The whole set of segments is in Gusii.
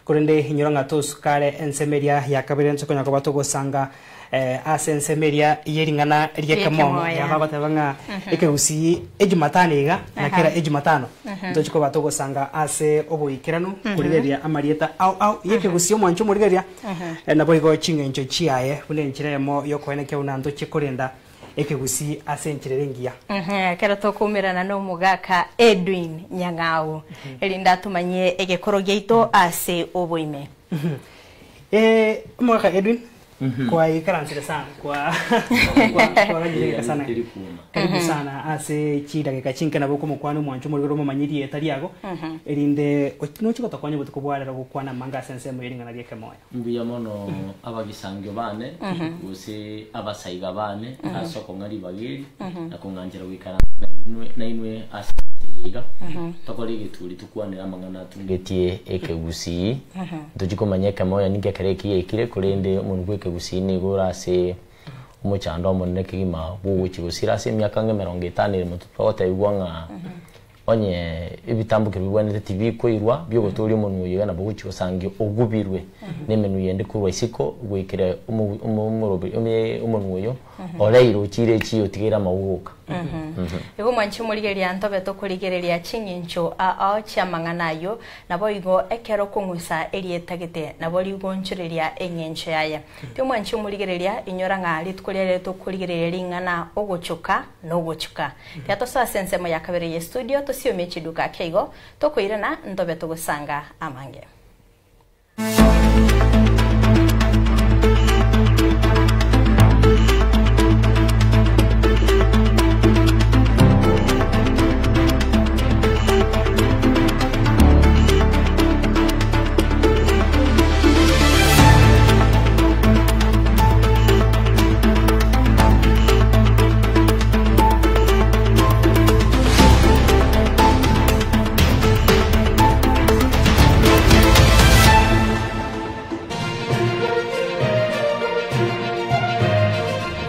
Korende inyora ng'a tosukare ensemo eria ya kabere ntokonya koba togosanga ase ensemo eria ye ring'ana ri'ekemomo. Ri'ekemoya. Yaba agoteba ng'a ekegusii ejumatano iga na kera ejumatano ntochi koba togosanga ase oboikeranu korigereria amarieta ao ao y'ekegusii omwancho omorigereria naboigo ching'encho chiaye buna enchera eyemo yokoenekia buna ntochie korenda ekegusii ase enchera ere engiya. Ekero tokoumerana nomogaka Edwin Nyang'au, erinde atomanyie egekoro giaito ase oboime. Eh, omogaka Edwin, kwaikaransire sana, kwa kwa kwaganyire egeka sana. Teri kuuma. Karibu sana ase chidageka chinke nabo okomokwana omwancho omorigoro omomanye rieta riago, erinde och- nochi gotokonya obotuko bwa rero gokwana amanga ase ensemo ye ring'ana ri'ekemoyo. Mbuya mono abagisangio bane, gose abasaiga bane, ase okong'a ribaga eri, na kong'anchera goikaransa nainwe nainwe ase ense eye iga, tokore egeturi tokwanere amang'ana atungetie ekegusii. Ntochi komanya ekemoyo ninki ekero eki giaikire, korende omonwe bw'ekegusii nigo ore ase omochando omonene kegima bwogochia gosira ase emiaka ang'e emerongo etano ere motwe togotebigwa ng'a Onye ebitambokero bigwenerete tibikoirwa bi'ogotooria omonwa oyo iga nabo ogochia gosangia ogubirwe nemenwa yende korwa isiko goikera omo omo omorobe ome omonwa oyo oreire ochiire echiya otigeire amagogoka. Igo mwanche omorigereria ntobe tokorigereria ching'encho ao chi'amang'ana ayio, naboigo ekero okong'usa erieta gete nabo rigonchoreria eng'encho yaye. Timwanche omorigereria, inyora ng'a rituko riaye riria tokorigereria ring'ana ogochoka nogochuka. Tiga tosoe ase ensemo ya kabere ye studio tosiomie chiduka ake igo, tokoirana ntobe togosanga amange.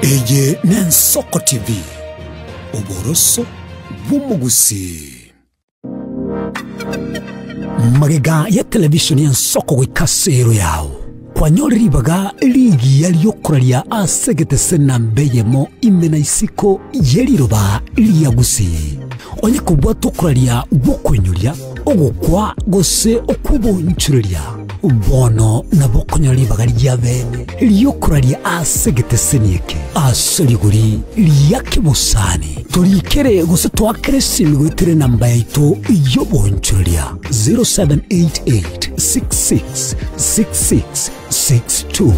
Eye n'Ensoko TV, oboroso bw'omogusii. Magega ya televisheni y'ensoko goika ase ero yao, kwanyore ribaga rigiya ri'okoraria ase egetese namba eyemo ime na isiko ye riroba ria Gusii. Onye kobwata okoraria gw'okoinyoria, ogokwa gose okw'obonchoreria, bono nabo okonyora ribaga ria bene ri'okoraria ase egeteseni eke ase rigori ria kebosani. Torikere gose toakere esimi goetera enamba yaito y'obonchoreria 0788666662.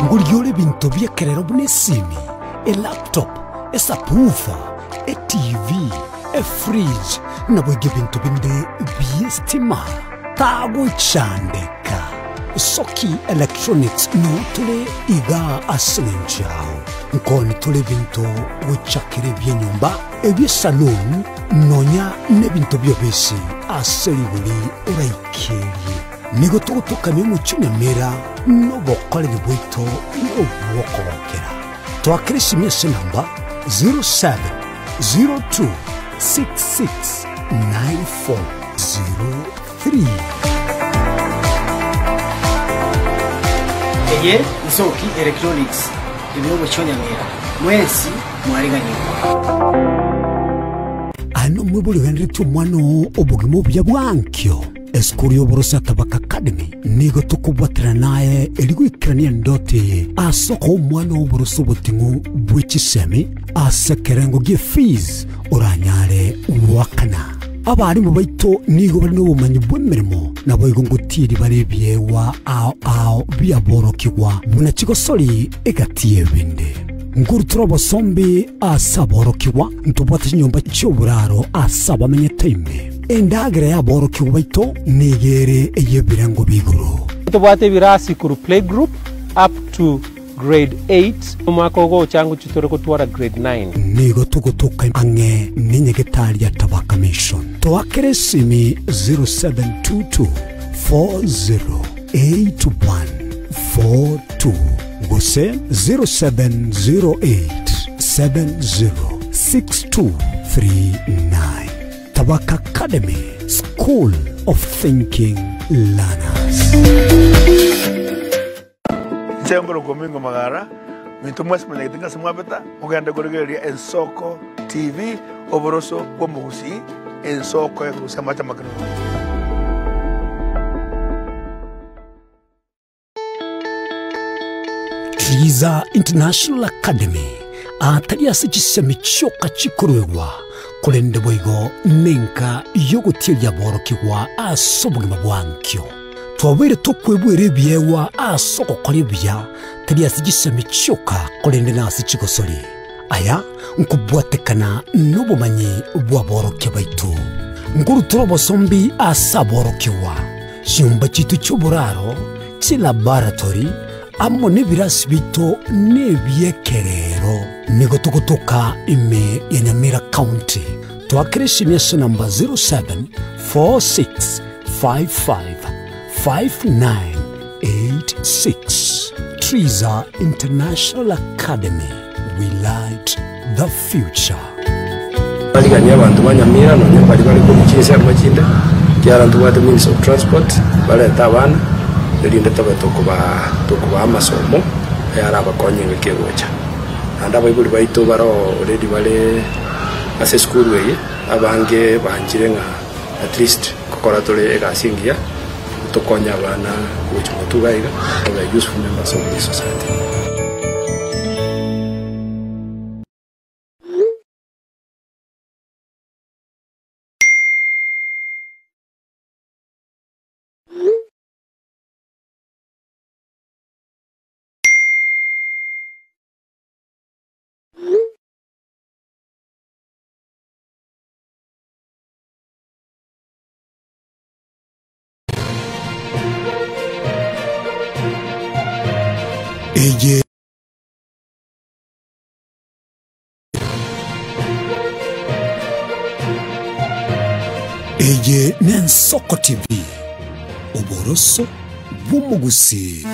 Ngorigia ore ebinto bi'ekerero buna esimi, elaptop, esubwoofer, etv, efridge, naboigo ebinto binde bi'estima. Tagochandeka. Soki Electronics noo tore igaa ase engencho yao. Nkoni tore ebinto gochakera ebi'enyomba, ebi'esaloon, nonya nebinto bi'obisi ase rigori oraikerie. Nigo togotokamia omochie o Nyamira nobokoreri bwaito nobw'okogokera. Toakere esimi ase enamba 0702669403. Eye Nsoki Electronics ime omochie o Nyamira, mwensi mwariganigwe. Aye nomoibori ogenderetie omwana oo obogima obuya bwa ankio. Esukuru y'oboroso ya Tabaka Academy nigo tokobwaterana naye erio goikerania endoto eye ase okoa omwana oboroso oboting'u bwe chisemi ase ekerengo gie fees oranyare goakana. Abarimu baito nigo bare nobomanyi bw'emeremo naboigo ngotieri bare ebiegwa ao ao biaborokigwa buna chigosori egati y'ebinde. Nkorutora obosombi ase aborokigwa, ntobwate chinyomba chi'oboraro ase abamenyete ime. Endagera y'aborokigwa baito nigo ere ey'ebirengo bia igoro. Tobwate ebirasi korwa playgroup up to grade 8, omwaka ogocha ngochia tore gotwara grade 9. Nigo togotoka ang'e nenyagetari ya Tabaka Mission. Toakere esimi 0722 408142 gose 0708 706239. Tabaka Academy, School of Thinking Learners. Inche nkorokwa Omingo Magara, minto mwensi monyagete ng'a ase mwabeta, mogende korigereria Ensoko TV, oboroso bw'omogusii, ensoko ekorusia amache amakenunu. Triza International Academy atari ase chisemi chioka chikoruegwa, korende boigo nenka y'ogotieria aborokigwa ase obogima bwa nkio. Twabeire tokwebwera ebiegwa ase ogokora ebuya, tari ase chisemi chioka, korende nase chigosori. Aya nkobwatekana nobomanyi bw'aborokia baito. Nkorutora obosombi ase aborokigwa. Chinyomba chiaito chi'oboraro, chilaboratory, amo nebirasi biaito nebi'ekerero. Nigo togotoka ime ya Nyamira County. Toakere esimi ase namba 0746555986. Triza International Academy, we light the future. Bariganie abanto ba Nyamira nonya mbaria bare korwa chinsemo chinde, ekiagera ntobwate means of transport, barete abana, erinde tobe tokobaa tokobaa amasomo ayarabakonye engaki egocha. Naende abaibori baito bare already bare ase esukuru eye, abange banchire ng'a at least nkokora tore egasi engiya, tokonye abana gochia motwe iga iga, babe useful members of this society. Eye Eye n'Ensoko TV, oboroso bw'omogusii.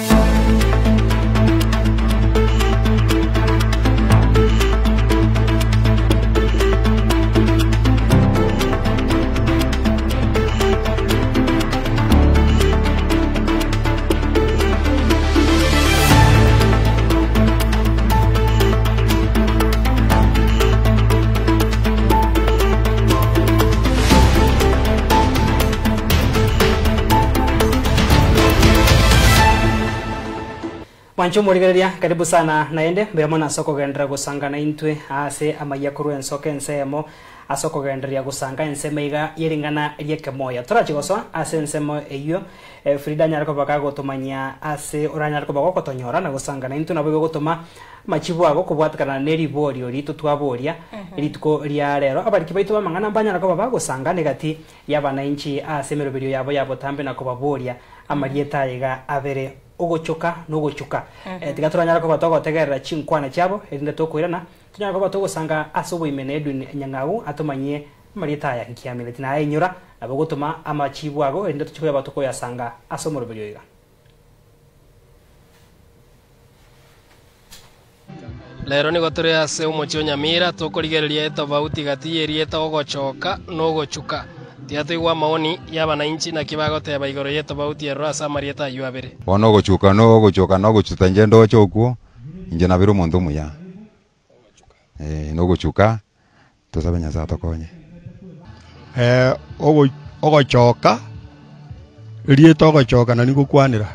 Mwanche omorigereria, karibu sana naende, mbuya mono ase okogenderera gosanga naintwe ase amayia korwa ensoko ensemo ase okogendereria gosanga ensemo iga y'ering'ana ri'ekemoyo. Torachi gosoa ase ensemo eyio, Frida anyare koba kagotomanyia ase oranyare koba gokotonyora na gosanga naintwe naboigo gotoma amachibu ago kobwatekana neriborio rito twaboria rituko ria rero. Abariki baito b'amang'ana mbanyare koba bagosanga negati y'abanainchi ase emeroberio yabo ya botambe na kobaboria amarieta aye iga abere ogochoka na ogochuka. Tiga toranyare koba togotegerera chinkwana chiabo erinde tokoirana tonyare koba togosanga ase oboime na Edwin Nyang'au atomanyie amarieta aya nkiamineti naye inyora nabo gotoma amachibu ago erinde tochie koyaba tokoyasanga ase omoroberio iga. Rero nigo tore ase omochie o Nyamira tokorigereria etofauti gati y'erieta ogochoka na ogochuka. Tiga toigwe amaoni y'abanainchi naki bagoteba igoro y'etofauti eroro ase amarieta ayio abere. Bono ogochuka na ogochoka na ogochuta inche ndoche okwo, inche nabere omonto omuya. Eh, na ogochuka, tosabe Nyasae atokonye. Ogochoka, erieta ogochoka nari ngokwanera,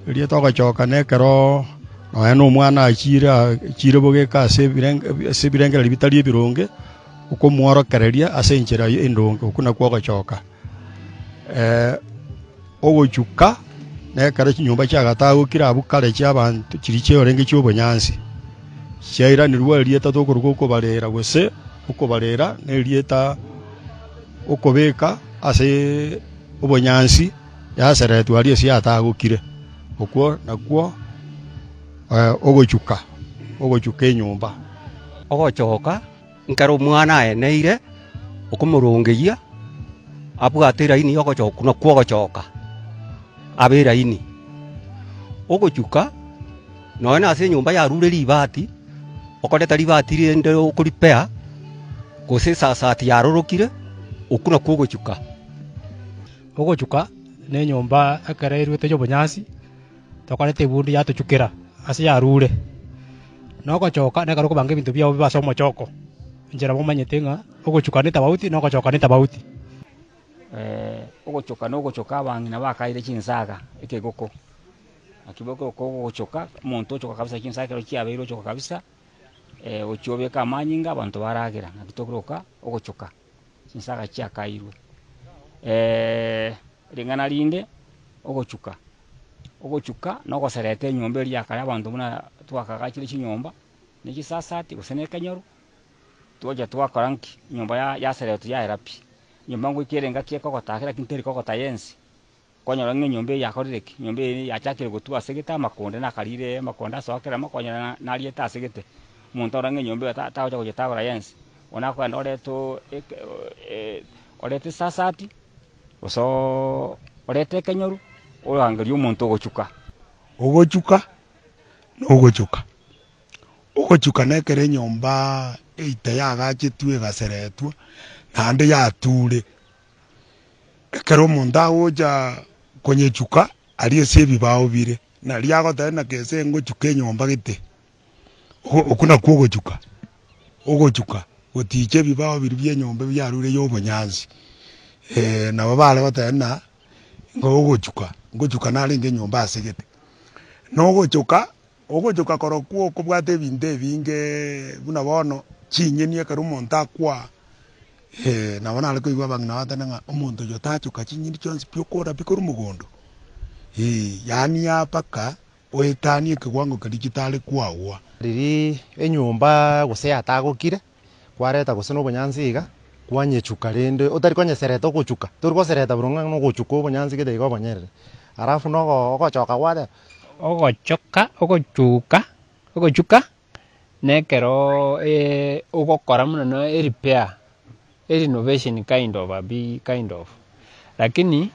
erieta ogochoka na ekero nonya na omwana achiire achiire bogeka ase ebirenge ase ebirengererio bitari ebironge, okomworokereria ase enchera endonge, okwo nakwo ogochoka. Ogochuka na ekero chinyomba chiagatagokire abwo kare chi'abanto chiria chiorenge chi'obonyansi, chiairanirwe erieta tokoruga okobarera gose okobarera nerieta okobeka ase obonyansi yaseretwe aria ase yatagokire. Okwo nakwo ogochuka, ogochuka enyomba. Ogochoka nkero omwana aeneire okomorongeyia abwate eraini y'ogochoka nakwo ogochoka abe eraini. Ogochuka nonya na ase enyomba yarure ribati, okoreta ribati rende okoripea, gose esasati yarorokire, Okwo nakwo ogochuka. Ogochuka nenyomba ekero erwete y'obonyansi, tokoreta ebundi yatochukera ase yarure. Na ogochoka nekero okobanga ebinto biago bibe ase omochoko, enchera momanyete ng'a ogochuka netabauti na ogochoka netabauti. Ogochoka na ogochoka abang'ina bakaire chinsaga ekegoko, naki bokorokwa ogochoka, omonto ochoka kabisa chinsaga ekero chiabeire ochoka kabisa, ochia obeka amanyinga abanto baragera, naki tokoroka ogochoka, chinsaga chiakairwe. Ring'ana rinde, ogochuka, ogochuka na ogosereta enyomba eria ya kare abanto buna twakagachire chinyomba, na echisasati gose na ekenyoru, twacha twakora nki? Enyomba ya yaseretwa yaera pi. Enyomba ngoika ere engaki ekogota ake lakini teri kogota yensi, okonyora ng'a enyomba eye yakorire ki? Enyomba eye yachakire gotwa ase gete amakonde nakarire amakonde asoa kera amo okonyora na nariete ase gete. Omonto arore ng'a enyomba eye ta tagocha goyetagora yensi, bono akogenda orete oo eke orete esasati, gose ooo orete ekenyoru, orangerie omonto ogochuka. Ogochuka na ogochuka. Ogochuka nekero enyomba eita yagachetwe egaseretwa, naende yature. Ekero omonto agocha konyechuka aria ase ebibao bire, naria agoteba naki ase ngochuka enyomba gete, okwo nakwo ogochuka, ogochuka goticha ebibao biria bia enyomba biarure ya obonyansi. Nabo bare goteba ng'a ng'a ogochuka, ngochuka narenge enyomba ase gete. Na ogochuka. Ogochoka korokwo okobwate ebinto ebinge buna bono chinyeni ekero omonto akwaa, nabo nare koigwa abang'ina bagoteba ng'a omonto oyo tachoka chinyeni chionsi pi okora pi korwa mogondo, yaani yaa mpaka oetanie ekewango keria chitare kwagwa. Riria enyomba gose yatagokire, kwareta gose na obonyansi iga, kwanyechuka rende otari konyesereta ogochuka, tori gosereta buna ng'a nogochuka obonyansi gete iga obonyerere, alafu na ogo ogochoka gwateba. Ogochoka ogochuka ogochuka na ekero ogokora buna na erepair, erenovation kind of a big kind of. Lakini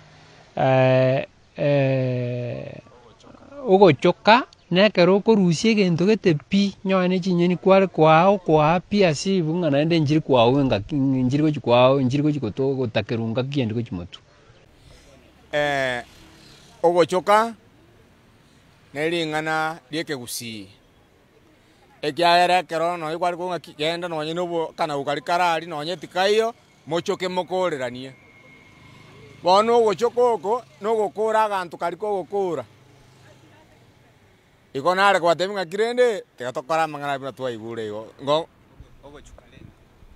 ogochoka na ekero okorusia egento gete pi, nonye na chinyeni kware koaa okoaa pi ase ribu ng'a naende nchiri koawa engaki nchiri gochi koawa nchiri gochi goto gotakerwa ngaki kende gochi motwe. Ogochoka nering'ana ri'ekegusii, ekiagera ekero nonye kware kong'a ki genda nonye na obo akanau karia kare aria nonye tikaiyo, mochoke mokooreranie. Bono ogochoka oko, na ogokora aganto karia kogokora. Igo nare kobatebia ng'aki rende, tiga tokore amang'ana aya buna twaigure igo, ngo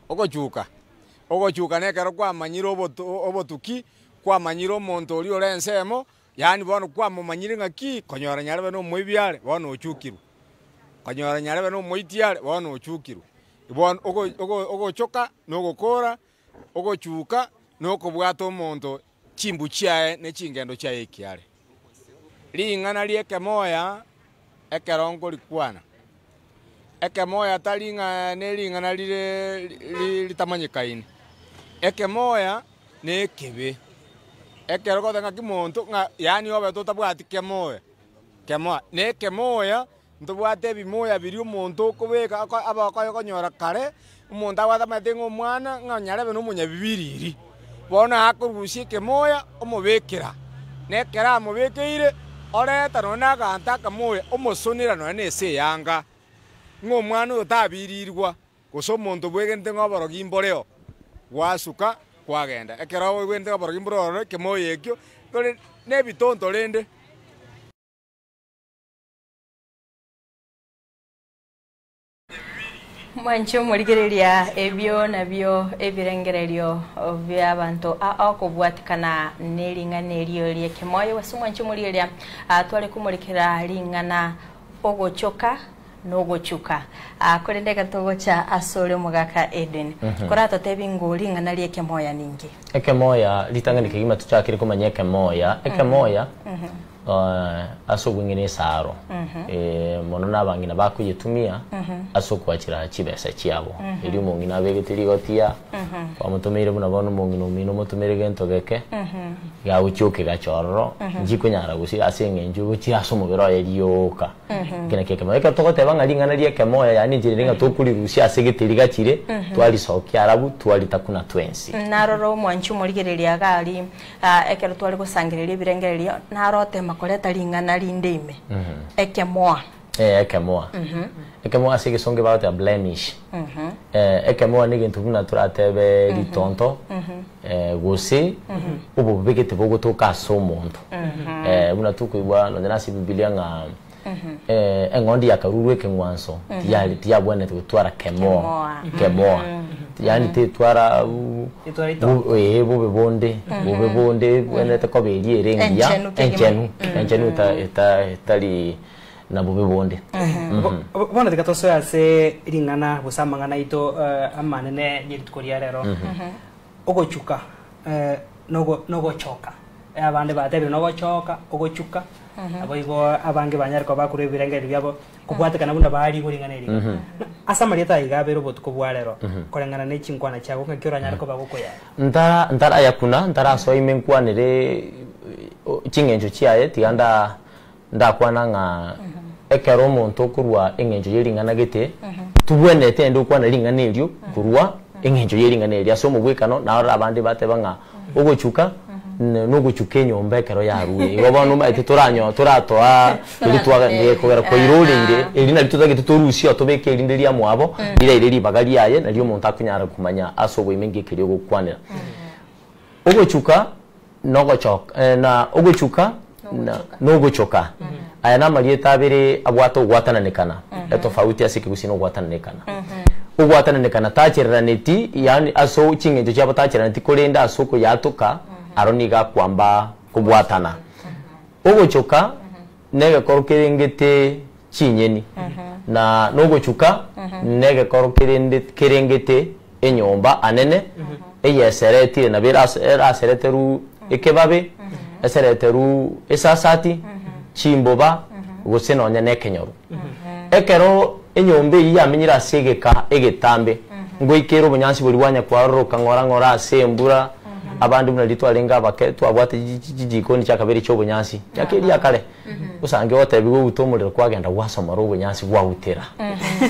ogochuka. Ogochuka nekero kwamanyire obotu obotuki, kwamanyire omonto oria ore ensemo, yaani bono kwamomanyire ng'aki, konyora nyarebe na omoibi are, bono ochukirwe, konyora nyarebe na omoiti are, bono ochukirwe. Bono ogo ogo ogochoka na ogokora, ogochuka na okobwata omonto chimbu chiaye na chingendo chiaye ekiare. Ring'ana ri'ekemoya ekero nkorikwana, ekemoya tari ng'a nering'ana rire ritamanyekaini, ekemoya nekebe. Ekero ogoteba ng'aki monto ng'a yaani obete otabwati kemoya, kemoa, na ekemoya ntobwate ebimoya biria omonto okobeka oko abakoyo okonyora kare, omonto abwate amanyete ng'a omwana ng'a onyarebe na omonyabibiriri. Bono akorusia ekemoya omobekera, na ekero amobekeire, oreta nonya na aganto akamoya omosonera nonya na ase eyanga, ng'a omwana oyo tabirirwa, gose omonto bwegenete ng'a oborogi mboreo, gwasuka kwagenda. Ekero oigwete ng'a oborogi mbore ororo ekemoya ekio, tore na ebitonto rende. Mwanche omorigereria ebio nabio ebirengererio bi'abanto ao kobwatikana nering'ana erio ri'ekemoyo. Gose mwanche omorigereria tware komorekera ring'ana ogochoka na ogochuka. Korende ekero togocha asore omogaka Edwin, koratotebi ng'o ring'ana ri'ekemoya ninki? Ekemoya, ritang'ani kegima tochakire komanya ekemoya. Ekemoya. Ase obweng'ene esaro, mono na abang'ina bakoyetumia ase okwachera chibesa chiabo. Erio omong'ina abegete rigotia, kwamotomeire buna bono omong'ina omino omotomere gento geke, iga agochia okegacha ororo, nchikonyara gosira ase eng'encho ogochia ase omobere oye rioka. Eki nakio ekemoya. Ekero togoteba ng'a ring'ana ria ekemoya yaani enchera ere ng'a tokorirusia ase gete rigachire, twarisokia arabu, twaritakuna twensi. Naroro omwanchi omorigereria iga aria, Ekero tware gosangereria ebirengererio, narotema koreta ring'ana rinde ime, ekemoa. Eh, ekemoa. Ekemoa ase egesongo bagoteba blemish. Eh, ekemoa na egento buna toratebe ritonto, eh, gose obobegete bogotoka ase omonto. Eh, buna tokoigwa nonye na ase ebibilia ng'a eng'ondi yakarurwa ekeng'wanso tiyari tiyabwenerete gotwara kemoa kemoa yaani tetwara eh bobe bonde bobe bonde bwenerete koba eria ere engiya Enchenu kegima. enchenu enchenu eta eta etari na bobe bonde. Bono tiga tosoe ase ring'ana gose amang'ana aito amanene ye rituko ria rero. Ogochuka nogochoka. Abande batebire nogochoka, ogochuka, naboigo abange banyare koba bakorwa ebirengererio biabo kobwatekana buna barigwe ring'ana eri. Ase amarieta aya iga abeire obotuko bwa rero, koreng'ana ne chinkwana chiago ng'aki oranyare koba gokoyara? Ntara ntarayakuna, ntarasoa ime nkwanere ching'encho chiaye, tiga nda ndakwana ng'a ekero omonto okorwa eng'encho ye ring'ana gete, tobwenerete naende gokwana ring'ana erio korwa eng'encho ye ring'ana erio. Ase omogwekano, narore abande bateba ng'a ogochuka nogochuka enyomba ekero yarure. Igo bono omanyete toranyo toratoa eri twagenderere kogera koiroreire, eri nario totagete torusie oo tobeke erinde riamwabo, riraire ribaga riaye, nario omonto akonyara komanya ase oboime nki ekeria ogokwanera. Ogochuka nogochoka na ogochuka na nogochoka. Aya namarieta abere abwate ogwatananekana, etofauti ase ekegusii na ogwatananekana. Ogwatananekana tachereraneti yaani ase ching'encho chiabo tachereraneti korende ase okoyatoka aro nigo akwamba kobwatana. Ogochoka negekoro kerengete chinyeni, na nogochuka negekoro kerende kerengete enyomba anene eyeseretire nabo erasereterwe ekebabe, esereterwe esasati, chimboba, gose nonya na ekenyoru. Ekero enyomba eyio yamenyire ase egeka egetambe, ngoika ere obonyansi boria bwanya kwaroroka ng'ora ng'ora ase embura, abande buna riria twarenge abake twabwate chijikoni chiakabere chi'obonyansi, riaka eria kare. Osange gotebigwa oute omorero kwagenda gwasomora obonyansi gwautera.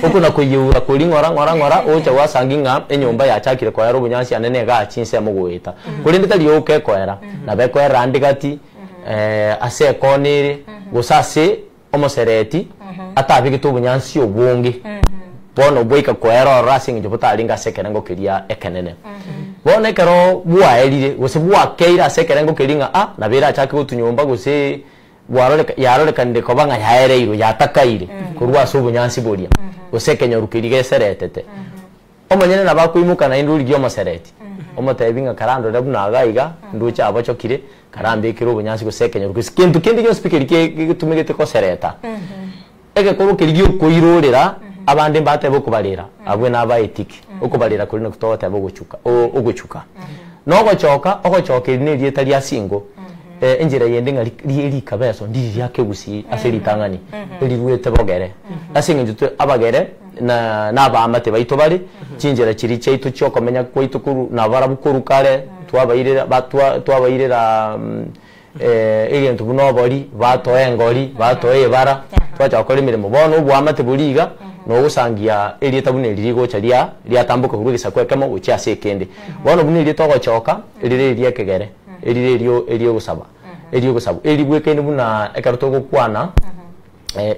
Oko na koyeura koria ng'ora ng'ora ng'ora ocha gwasangi ng'a enyomba yachakire koera obonyansi ande negachi ensemo goeta. Korende tari oka ekoera, nabo ekoerera ande gati, ase ekona ere, gose ase omosereti atabegete obonyansi obonge. Bono bwaika koera ororo ase eng'encho botarenge ase ekerengo keria ekenene. Bono ekero bwaerire, gose bwakeire ase ekerengo keria ng'a ah, nabo erachake gotunyomba gose bwaroreka yarorekanire koba ng'a yaereirwe, yatakaire korwa ase obonyansi boria, gose ekenyoru keria geseretete. Omonyene nabo akoimoka naende origie omosereti, omotebi ng'a karandore buna iga iga, ndoche abochokire, karambekere obonyansi gose ekenyoru gose kento kende gionsi pi keria getumegete gosereta. Egekorwa keria gi'okoirorera, abande mbatebe okobarera, abwo nabaetiki, okobarera koria nakwo togoteba ogochuka, ogochuka. Na ogochoka, ogochoka eri nerieta ria singo, enchera yende ng'a ri rikabeso ndiri ria kegusii ase ritang'ani, eriruete bogere. Ase eng'encho twe abagere na na abaamate baito bare, chinchera chiria chiaito chiokomenya kwaito korwa nabarabwo korwa kare, twabairera batwa twabairera. Egento buna obori, batoa engori, batoa ebara, twacha gokora emeremo. Bono oboamate boria iga, nogosangia erieta buna eri rigocha ria riatamboka korwa egesaku ekemo gochia ase ekende. Bono buna erieta ogochoka, erire eria ekegere, erire erio eriogosaba, eriogosabwa. Eribwekaine buna ekero togokwana.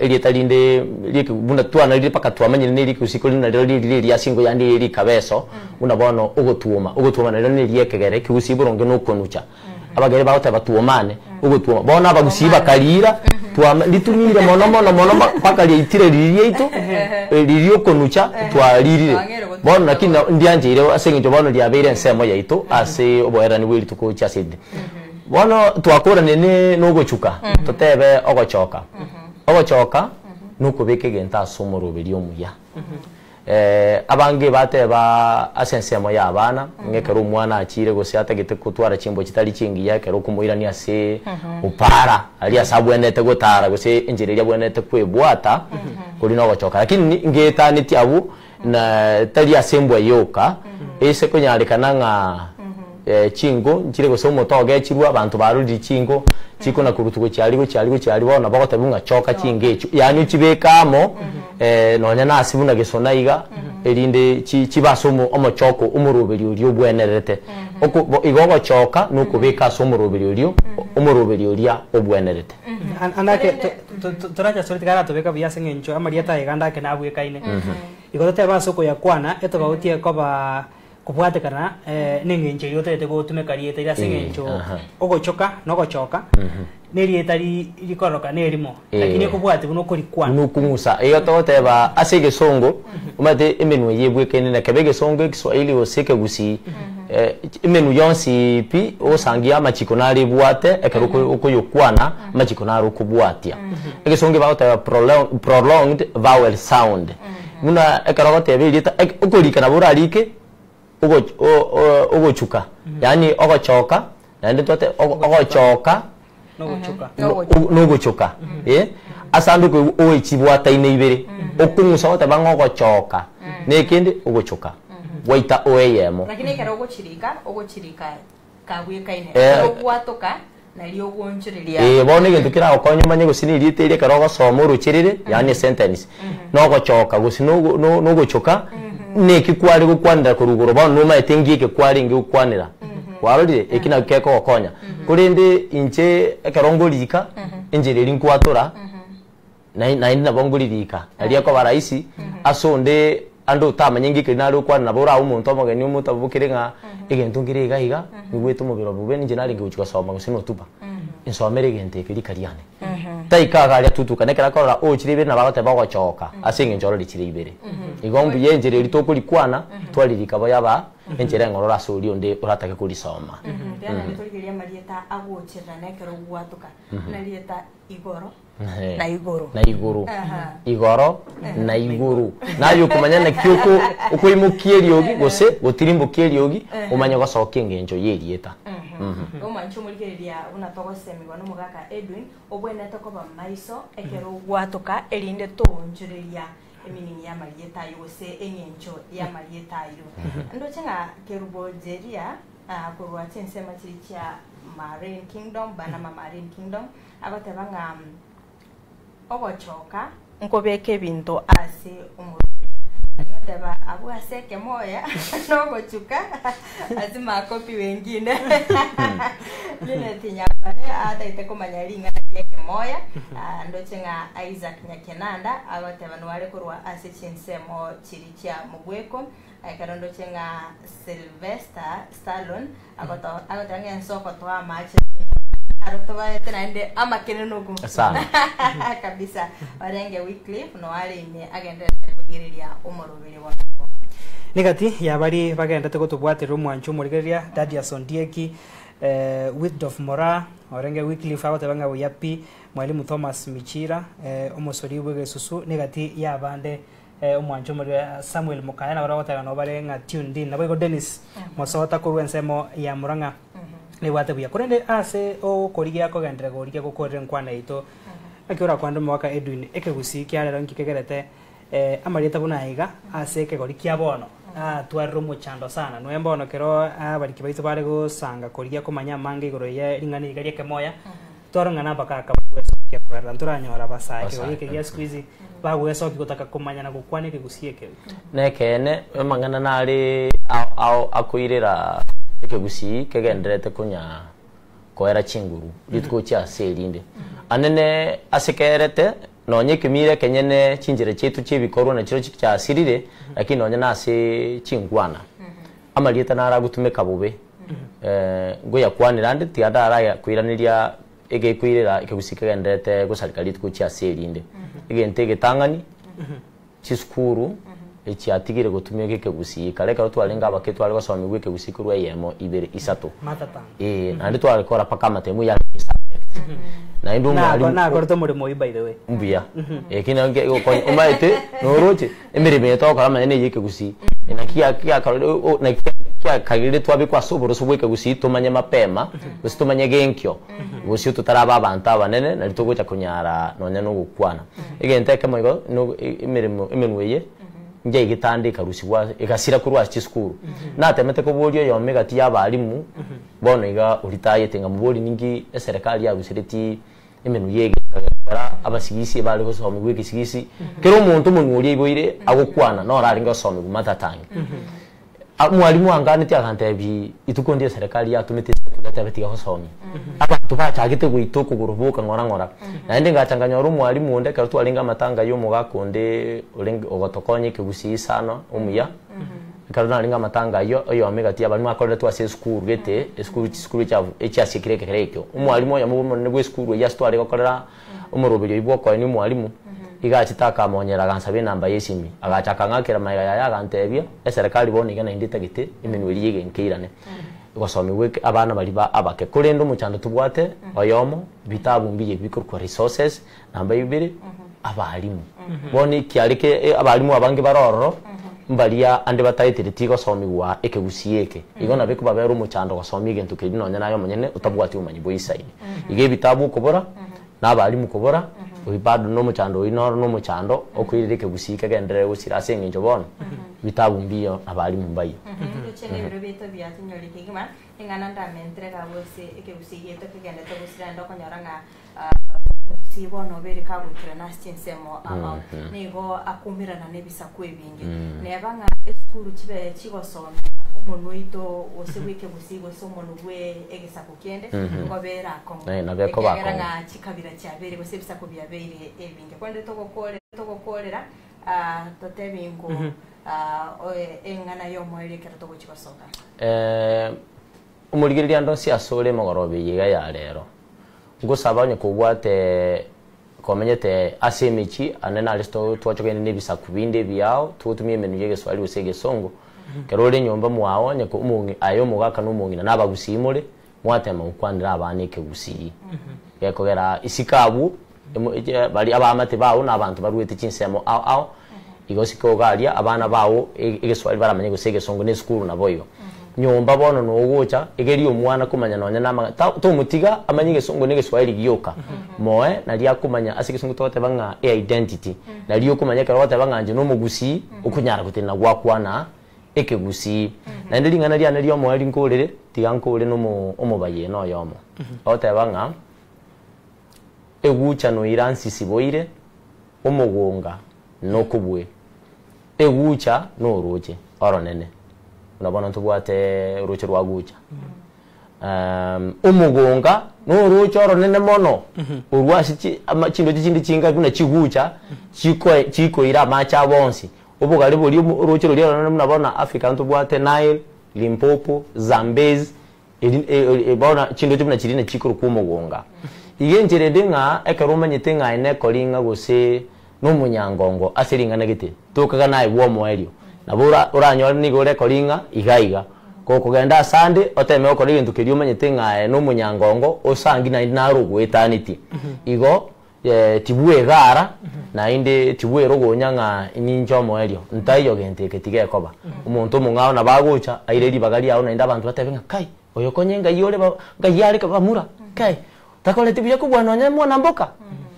Erieta rinde rieke buna twanarire mpaka twamanyire ne rikusi kori nariro ririre eria singo yande eri rikabeso buna bono ogotuoma ogotuoma nariro ne riekegere ekegusii boronge na okonucha abagere bagoteba tuomane ogotuoma bono abagusii bakarira twama ritumire mono mono mono mpaka riaitire riria riaito riria okonucha twaririre bono lakini ndiancheire ase eng'encho bono riabeire ensemo yaito ase oboerani bwe rituko gochia ase erinde. Bono twakoranire ne nogochuka, totebe ogochoka. Ogochoka nokobeka egento ase omoroberio omuya. Abange bateba ase ensemo y'abana, ng'a ekero omwana achiire gose atagete gotwara chimbwa chitari chingiya, ekero okomoirania ase opara aria ase abwenerete gotara gose enchera eria abwenerete kwebwata, koria nogochoka. Lakini ngeetanetie abwo na tari ase embwa yoka, ase konyarekana ng'a chinko nchire gose omote ogechirwe abanto barorire chinko chikona korutwa gochia aria gochia aria gochia aria bono nabo ogotebiwa ng'a choka chinko echio yaani ochibeke amo nonya na ase buna gesona iga erinde chi chibe ase omo omochoko omoroberi oria obwenerete. Oko bo igo ogochoka na okobeka ase omoroberi oria omoroberi oria obwenerete. Andake torache asore tiga aratobeka buya ase eng'encho amarieta aye iga andake nabwekaine. Igo totebe ase okoyakwana etobauti ekoba Kobwatekana neng'encho eyio otagete gotumeka rieta eri ase eng'encho ogochoka na ogochoka nerieta rikororoka nerimo, lakini ekobwatia buna okorikwana. Buna okong'usa. Igo togoteba ase egesongo, omanyete emenwa eye ebwekaine na kebe egesongo, ekiswahili gose ekegusii, emenwa yonsi pi ogosangia amachiko naro ebwate ekero okoyokwana, amachiko naro okobwatia. Egesongo ebagoteba prolonged vowel sound. Buna ekero ogoteba erieta ek okorika nabo orarike ogoch o- o ogochuka yaani ogochoka naende twate ogo ogochoka Nogochuka. no nogochoka eh, ase ande okoigwa oechibwataine ibere, okong'usa goteba ng'a ogochoka na ekende ogochoka, gwaita o eyemo. Lakini ekero ogochirika, ogochirika kabwekaine, Eh. ekero ogwatoka Nario ogwonchoreria. Ee, bono egento keragokonye omanye gose na erieta eri ekero ogosoma orocherere, yaani esentence, nogochoka gose nogo no nogochoka, neki kware gokwanera korwa igoro bono nomaete ngi eke kwarenge gokwanera. Kwarorire? Eki nakio kekogokonya. Korende inche ekero ngorika, enchera eria nkwatora, Naende nabo nkoririka, nario ekoba rahisi ase onde ande otamanye ng'iki keria nare gokwana nabo orabe omonto omogeni omotabokere ng'a egento nkere iga iga, nigwete omobere obobe ninche narenge gochia gosoma gose notuba, nsomere egento eke rika riane. Taika iga aria tutuka, na ekero akorora ochire ibere nabo agoteba ogochoka ase eng'encho orore chire ibere. Igo mbuya enchera eria tokorikwana, twaririka bo yaba enchera eng'ororo ase oria onde oratake korisoma. Mbuya naende torigereria amarieta agochererana ekero ogwatoka, buna erieta igoro. Na igoro. Na igoro. Igoro na igoro. Naye okomanya naki oko okoimokia eriogi gose gotirimbokia eriogi omanye gosokia engencho ya erieta. Omwanche omorigereria buna togosemigwa nomogaka Edwin, obwenerete koba maiso ekero ogwatoka erinde toonchoreria emining y'amarieta ayio gose eng'encho y'amarieta ayio. Ndoche ng'a Kerubo Jeria korwa chinsemo chiria chia Marine Kingdom, Banama Marine Kingdom, Agoteba ng'a ogochoka nkobeka ebinto ase omorweri. Agoteba abwo ase ekemoya nogochuka ase makopi wengine. Linet Nyambane atagete komanya ring'ana ri'ekemoya, ah, ndoche ng'a Isaac Nyakenanda agoteba nware korwa ase chinsemo chiria chia Mogweko, ekero ndoche ng'a Sylvester Stallone Agoto- agoteba ng'a ense ogotoa amache aro tobaete naende amakenenuku Sana. kabisa orenge Wycliffe no are ime agenderete korigereria omoroberi wa Jehovah. Negati yabari bagendete gotobwaterera omwancho omorigereria Dadius Ondieki, eh, Wycliffe Moraa, orenge Wycliffe agoteba ng'a buya pi, Mwalimu Thomas Michira, eh, omosori bw'egesusu, negati yabande Omwancha omorwire Samuel Mokaya nabo bagoteba nabo bare ng'a tuned in. Naboigo Dennis Mosota korwa ensemo ya Murang'a nebwate buya. Korende ase okorigia kogenderera gorigia gokorera enkwana yaito, naki orakwanere omogaka Edwin, ekegusii kia rero nki kegerete amarieta buna aya iga ase ekegori kia bono atwarire omochando sana. Nonya mbono kero abariki baito bare gosanga korigia komanya amange igoro ye ring'ana iga riekemoya, Twarora ng'a nabagaaka bagwesokia koerera, ntoranyora abasae ekegori eke gia siku hizi bagwesokia gotaka komanya na gokwana ekegusii eke. Nekeene, amang'ana nare ao ao akoirera ekegusii kegendererete konya koera chinguru rituko gochia ase erinde. Anene ase kerete, nonya ekemira ekenyene chinchera chiaito chi'ebikorwa nachirochio chiasirire, lakini nonya nase chinkwana. Amarieta naro agotumeka bobe, ngoyakwanera ande tiga ndarakoiraneria egekoirera ekegusii kegendererete gosareka rituko chia ase erinde. Egento egetang'ani, chisukuru echiatigire gotumeka ekegusii, kare ekero twarenge abake tware gosomigwa ekegusii korwa eyemo, ibere, isato. Mother tongue. Eeh, naende tware kora mpaka amatemu yarenge esubject. Naende omwalimu Nakorete omoremo oyio by the way. Mbuya. Eki naki kegokonya omanyete noroche emeremo eye togokora manya neye ekegusii. Naki giakarorire naki kiakagerire twabekwa ase oboroso bwa ekegusii tomanye mapema gose tomanye genkio gose totaraba abanto abanene nari togocha konyara nonya na ogokwana. Egento ekemo igo no emeremo emenwa eye njaigete ande ekarusigwa ase egasira korwa ase chisukuru. Natemete koboria oyomo egati ya abalimu bono iga oritayete ng'a mobori ninki eserekari yaruseretie Emenwa y'egekagera abasigisi ebare gosomigwa egesigisi, kera omonto omonwa oria aiboire agokwana noro arenge gosomigwa mother tongue. Mwalimu anganetie agantebia rituko ndire eserekari yatomete esirikari yateba tiga gosomia. Abanto bachagete goita okogoro boka ng'ora ng'ora. Naende ngacha nkanyora omwalimu onde ekero twarenge amatanga ya omogaka onde orenge ogotokonya ekegusii sana omuya, Ekero narenge amatanga ayio, oyomo egati y'abarimu akoreretwe ase esukuru gete, esukuru chisukuru echiabu echiasiekire ekegera ekio. Omwalimu oyomo bw'omonene bw'esukuru eyio ase tware gokorera omoroberio oyio bw'okoenia omwalimu, iga achete akamonyera agansaba enamba y'esimi. Agacha akang'akera magega yaye agantebia, eserekari bono iga naende etagete emenwa eria y'egenkeirane gosomigwa eke abana baria ba abake. Korende omochando tobwate, oyomo, bitabu mbiya ebi bikorokwa resources, Namba ibere, abalimu. Bono ekiare ke abalimu abange bare ororo, mbaria ande bataetereti gosomigwa ekegusii eke. Igo nabo ekobabera omochando gosomia egento keria nonye naye omonyene otabwati obomanyi bwa isaine. Igo ebitabu okobora, na abalimu kobora, oyio bado na omochando oyio noro na omochando okoirera ekegusii kegenderere gosira ase eng'encho bono, bitabu mbiyo na abalimu mbaiyo. Ndoche nebiro biaito biatonyorire kegima, eng'ana ndamentere gabwo ase ekegusii giaito kegenderete gosira naende okonyora ng'a Omogusii bono obeire kagoikerana ase chinsemo ao, nigo akoumerana nebisaku ebinge. Neba ng'a esukuru chibe chigosomia omonwa oito gose bw'ekegusii gose omonwa bwe egesaku kende, ngobeere akong'u. Eh, nabo ekoba Ekiagera akong'u. ng'a chikabira chiabeire gose ebisaku biabeire ebinge. Korende togokore togokorera totebi ng'o eng'ana y'omoerio ekero togochia gosoka. Omorigereria ande onsi asore emogoroba eye iga ya rero, ngosaba onye kobwate komenyete ase emechie ande nare twachokaine na ebisaku binde ebiao, togotumia emenwa ya egeswahili gose egesongo, ekero ore nyomba mwao onye aye omogaka na omong'ina na abagusii more, mwatema gokwanera abana ekegusii. Gekogera isiko abwo baria abaamate bao na abanto baruete chinsemo ao ao, igo isiko iga aria abana bao egeswahili baramanye gose egesongo na esukuru naboigo. Nyomba bono nogocha egeria omwana komanya nonya na amang'ana ta tomotiga amanye egesongo na egeswahili gioka, moe naria akomanya ase egesongo togoteba ng'a e identity, naria okomanya ekero ogoteba ng'a inche na omogusii okonyara gotenena gwakwana ekegusii. Naende ring'ana riane riomoerio nkorere, tiga nkore na omo omobayeno oyomo, ogoteba ng'a. Egucha noira nsisiboire, omogonga nokobue. Egucha noroche oronene, buna bono ntobwate oroche rwa Gucha. Omogonga noroche oronene mono, orwo ase chi ama chindoche chinde chinga buna chigucha, chikoe chikoira amache abo onsi. Obogare boria oroche roria oronene buna bono Africa ntobwate Nile, Limpopo, Zambezi, Eri bono chindoche buna chiria nachikorokwa omogonga. Iga enchera ende ng'a ekero omanyete ng'a aye nekoring'a gose nomonyangongo ase ring'ana gete, tokaga naye bw'omoerio. Nabo oranyore nigo ore koring'a iga iga. Gokogenda asande oteme gokora egento keria omanyete ng'a aye nomonyangongo osangi naende naro ogoetanetie. Igo Tibwegara, naende tibwerogonya ng'a ninche omoerio, ntaiyo gento eke tigekoba. Omonto omong'ao nabo agocha aire ribaga riao naende abanto batebe ng'a kai, oyo konye ngai ore ba ngai are bamura, kai, takoreti buya kobua nonye mwana mboka.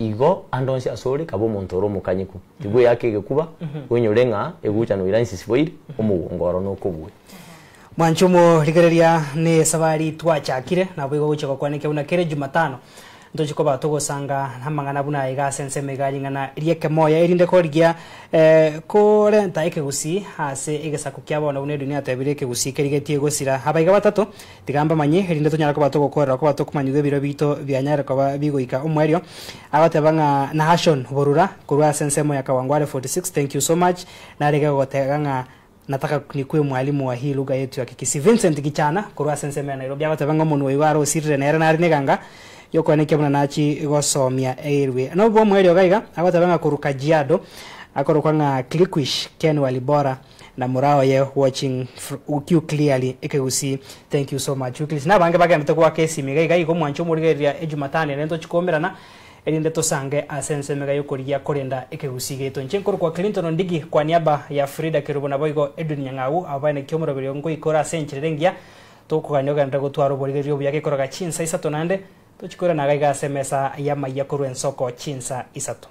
Igo ande onsi asore kaba omonto ore omokanyeku, tibweaka egekuba, oinyore ng'a egucha noira nsisiboire, omogongo oro nokobue. Mwanche omorigereria ne esabari twachakire, naboigo gochia gokwana buna kere Jumatano ntochi koba togosanga amang'ana buna aya iga ase ensemo iga ring'ana ri'ekemoya erinde korigia korenta ekegusii ase egesaku kia bono buna edunia yatebire ekegusii kerigetie gosira. Abaiga batato tiga mbamanye erinde tonyare koba togokorera koba tokomanyigwa ebiro bito bianyare koba bigoika omoerio. Agoteba ng'a Nahashon Borura korwa ase ensemo ya Kawangware 46 thank you so much narege gogotega ng'a Nataka nikwe mwalimu wa hii lugha yetu ya Kikisii. Vincent Gichana korwa ase ensemo ya Nairobi agoteba ng'a omonwa oyo are osirire nere nare neganga yokoenekia buna nachi gosomia eirwe. Nobo omoerio iga iga agoteba ng'a korwa Kajiado. Akorokwa ng'a Cliquish Ken Walibora na moraa oye watching fr you clearly ekegusii thank you so much Wycliffe. Nabange bagendete goaka esimi iga iga igo mwanche omorigereria ejumatano ere ntochi koumerana erinde tosange ase ensemo iga yokorigia korenda ekegusii giaito. Inche nkorokwa Clinton Ondigi kwa niaba ya Frida Kerubo naboigo Edwin Nyang'au abo baene ki omoroberio nkoikore ase enchera ere engiya tokogania ogenderere gotwara oborigereria obuya gekoroga chinsa isato naende tochi koirana iga iga ase emesa y'amaiya korwa ensoko chinsa isato.